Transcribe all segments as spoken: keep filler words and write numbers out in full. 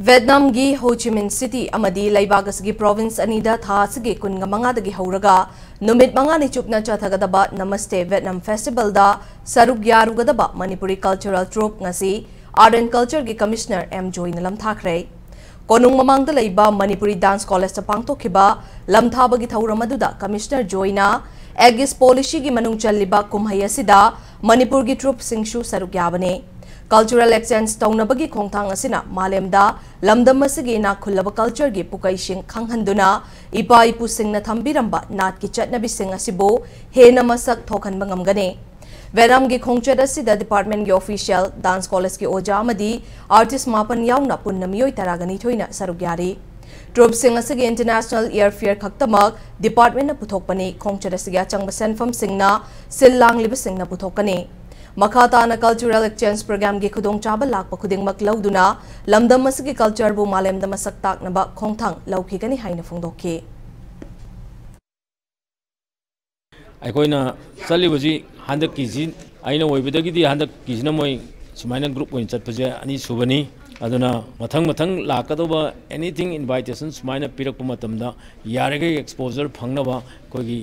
ꯚꯦꯠꯅꯥꯝꯒꯤ ꯍꯣ ꯆꯤ ꯃꯤꯟ ꯁꯤꯇꯤ ꯑꯃꯗꯤ ꯂꯩꯕꯥꯛ ꯑꯁꯤꯒꯤ ꯄ꯭ꯔꯣꯚꯤꯟꯁ ꯑꯅꯤꯗ ꯊꯥ ꯑꯁꯤꯒꯤ ꯀꯨꯟꯒ ꯃꯉꯥꯗꯒꯤ ꯍꯧꯔꯒ ꯅꯨꯃꯤꯠ ꯃꯉꯥꯅꯤ ꯆꯨꯞꯅ ꯆꯠꯊꯒꯗꯕ ꯅꯃꯁꯇꯦ ꯚꯦꯠꯅꯥꯝ ꯐꯦꯁꯇꯤꯚꯦꯜꯗ ꯁꯔꯨꯛ ꯌꯥꯔꯨꯒꯗꯕ ꯃꯅꯤꯄꯨꯔꯤ ꯀꯜꯆꯔꯦꯜ ꯇ꯭ꯔꯨꯞ ꯉꯁꯤ ꯑꯥꯔꯠ ꯑꯦꯟ ꯀꯜꯆꯔꯒꯤ ꯀꯃꯤꯁꯅꯔ ꯑꯦꯝ ꯖꯣꯏꯅ ꯂꯝꯊꯥꯈ꯭ꯔꯦ꯫ ꯀꯣꯅꯨꯡ ꯃꯃꯥꯡꯗ ꯂꯩꯕ ꯃꯅꯤꯄꯨꯔꯤ ꯗꯥꯟꯁ ꯀꯣꯂꯦꯖꯇ ꯄꯥꯡꯊꯣꯛꯈꯤꯕ ꯂꯝꯊꯥꯕꯒꯤ ꯊꯧꯔꯝ ꯑꯗꯨꯗ ꯀꯃꯤꯁꯅꯔ ꯖꯣꯏꯅ ꯑꯦꯛ ꯏꯁ ꯄꯣꯂꯤꯁꯤꯒꯤ ꯃꯅꯨꯡ ꯆꯜꯂꯤꯕ ꯀꯨꯝꯍꯩ ꯑꯁꯤꯗ ꯃꯅꯤꯄꯨꯔꯒꯤ ꯇ꯭ꯔꯨꯞꯁꯤꯡꯁꯨ ꯁꯔꯨꯛ ꯌꯥꯕꯅꯤ꯫ ꯀꯜꯆꯔꯦꯜ ꯑꯦꯛꯁꯆꯦꯟꯖ ꯇꯧꯅꯕꯒꯤ ꯈꯣꯡꯊꯥꯡ ꯑꯁꯤꯅ ꯃꯥꯂꯦꯝꯗ ꯂꯝꯗꯝ ꯑꯁꯤꯒꯤ ꯏꯅꯥꯛ ꯈꯨꯜꯂꯕ ꯀꯜꯆꯔꯒꯤ ꯄꯨꯀꯩꯁꯤꯡ ꯈꯪꯍꯟꯗꯨꯅ ꯏꯄꯥ ꯏꯄꯨꯁꯤꯡꯅ ꯊꯝꯕꯤꯔꯝꯕ ꯅꯥꯠꯀꯤ ꯆꯠꯅꯕꯤꯁꯤꯡ ꯑꯁꯤꯕꯨ ꯍꯦꯟꯅ ꯃꯁꯛ ꯊꯣꯛꯍꯟꯕ ꯉꯝꯒꯅꯤ꯫ ꯚꯦꯠꯅꯥꯝꯒꯤ ꯈꯣꯡꯆꯠ ꯑꯁꯤꯗ ꯗꯤꯄꯥꯔꯠꯃꯦꯟꯒꯤ ꯑꯣꯐꯤꯁꯤꯌꯦꯜ, ꯗꯥꯟꯁ ꯀꯣꯂꯦꯖꯀꯤ ꯑꯣꯖꯥ ꯑꯃꯗꯤ ꯑꯥꯔꯇꯤꯁ ꯃꯥꯄꯟ ꯌꯥꯎꯅ ꯄꯨꯟꯅ ꯃꯤꯑꯣꯏ ꯇꯔꯥꯒ ꯅꯤꯊꯣꯏꯅ ꯁꯔꯨꯛ ꯌꯥꯔꯤ꯫ ꯇ꯭ꯔꯨꯞꯁꯤꯡ ꯑꯁꯤꯒꯤ ꯏꯟꯇꯔꯅꯦꯁꯅꯦꯜ ꯑꯦꯌꯔꯐꯤꯌꯔ ꯈꯛꯇꯃꯛ ꯗꯤꯄꯥꯔꯠꯃꯦꯟꯅ ꯄꯨꯊꯣꯛꯄꯅꯤ꯫ ꯈꯣꯡꯆꯠ ꯑꯁꯤꯒꯤ ꯑꯆꯪꯕ ꯁꯦꯟꯐꯝꯁꯤꯡꯅ ꯁꯤꯜ ꯂꯥꯡꯂꯤꯕꯁꯤꯡꯅ ꯄꯨꯊꯣꯛꯀꯅꯤ꯫ ꯃꯈꯥ ꯇꯥꯅ ꯀꯜꯆꯔꯦꯜ ꯑꯦꯛꯁꯆꯦꯟꯖ ꯄ꯭ꯔꯣꯒ꯭ꯔꯥꯝꯒꯤ ꯈꯨꯗꯣꯡꯆꯥꯕ ꯂꯥꯛꯄ ꯈꯨꯗꯤꯡꯃꯛ ꯂꯧꯗꯨꯅ ꯂꯝꯗꯝ ꯑꯁꯤꯒꯤ ꯀꯜꯆꯔꯕꯨ ꯃꯥꯂꯦꯝꯗ ꯃꯁꯛ ꯇꯥꯛꯅꯕ ꯈꯣꯡꯊꯥꯡ ꯂꯧꯈꯤꯒꯅꯤ ꯍꯥꯏꯅ ꯐꯣꯡꯗꯣꯛꯈꯤ꯫ ꯑꯩꯈꯣꯏꯅ ꯆꯠꯂꯤꯕꯁꯤ ꯍꯟꯗꯛꯀꯤꯁꯤ ꯑꯩꯅ ꯑꯣꯏꯕꯗꯒꯤꯗꯤ ꯍꯟꯗꯛꯀꯤꯁꯤꯅ ꯃꯣꯏ ꯁꯨꯃꯥꯏꯅ ꯒ꯭ꯔꯨꯞ ꯑꯣꯏꯅ ꯆꯠꯄꯁꯦ ꯑꯅꯤꯁꯨꯕꯅꯤ꯫ ꯑꯗꯨꯅ ꯃꯊꯪ ꯃꯊꯪ ꯂꯥꯛꯀꯗꯧꯕ ꯑꯦꯅꯤꯊꯤꯡ ꯏꯟꯚꯥꯏꯇꯦꯁꯟ ꯁꯨꯃꯥꯏꯅ ꯄꯤꯔꯛꯄ ꯃꯇꯝꯗ ꯌꯥꯔꯤꯈꯩ ꯑꯦꯛꯁꯄꯣꯖꯔ ꯐꯪꯅꯕ ꯑꯩꯈꯣꯏꯒꯤ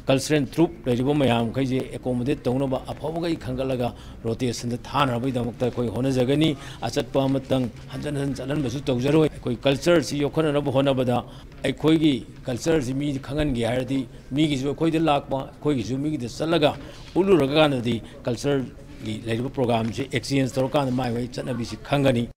ꯀꯜꯆꯔꯦꯜ ꯇ꯭ꯔꯨꯞ ꯂꯩꯔꯤꯕ ꯃꯌꯥꯝ ꯃꯈꯩꯁꯦ ꯑꯦꯀꯣꯃꯣꯗꯦꯠ ꯇꯧꯅꯕ ꯑꯐꯕꯈꯩ ꯈꯟꯒꯠꯂꯒ ꯔꯣꯇꯦꯁꯟꯗ ꯊꯥꯅꯕꯒꯤꯗꯃꯛꯇ ꯑꯩꯈꯣꯏ ꯍꯣꯠꯅꯖꯒꯅꯤ꯫ ꯑꯆꯠꯄ ꯑꯃꯇꯪ ꯍꯟꯖꯟ ꯍꯟꯖꯟ ꯆꯠꯍꯟꯕꯁꯨ ꯇꯧꯖꯔꯣꯏ꯫ ꯑꯩꯈꯣꯏ ꯀꯜꯆꯔꯁꯤ ꯌꯣꯛꯈꯠꯅꯅꯕ ꯍꯣꯠꯅꯕꯗ ꯑꯩꯈꯣꯏꯒꯤ ꯀꯜꯆꯔꯁꯤ ꯃꯤꯗ ꯈꯪꯍꯟꯒꯦ ꯍꯥꯏꯔꯗꯤ ꯃꯤꯒꯤꯁꯨ ꯑꯩꯈꯣꯏꯗ ꯂꯥꯛꯄ, ꯑꯩꯈꯣꯏꯒꯤꯁꯨ ꯃꯤꯒꯤꯗ ꯆꯠꯂꯒ ꯎꯠꯂꯨꯔꯀꯥꯟꯗꯗꯤ ꯀꯜꯆꯔꯒꯤ ꯂꯩꯔꯤꯕ ꯄ꯭ꯔꯣꯒ꯭ꯔꯥꯝꯁꯤ ꯑꯦꯛꯁꯆꯦꯟꯖ ꯇꯧꯔꯀꯥꯟꯗ ꯃꯥꯏ ꯃꯥꯏ ꯆꯠꯅꯕꯤꯁꯤ ꯈꯪꯒꯅꯤ꯫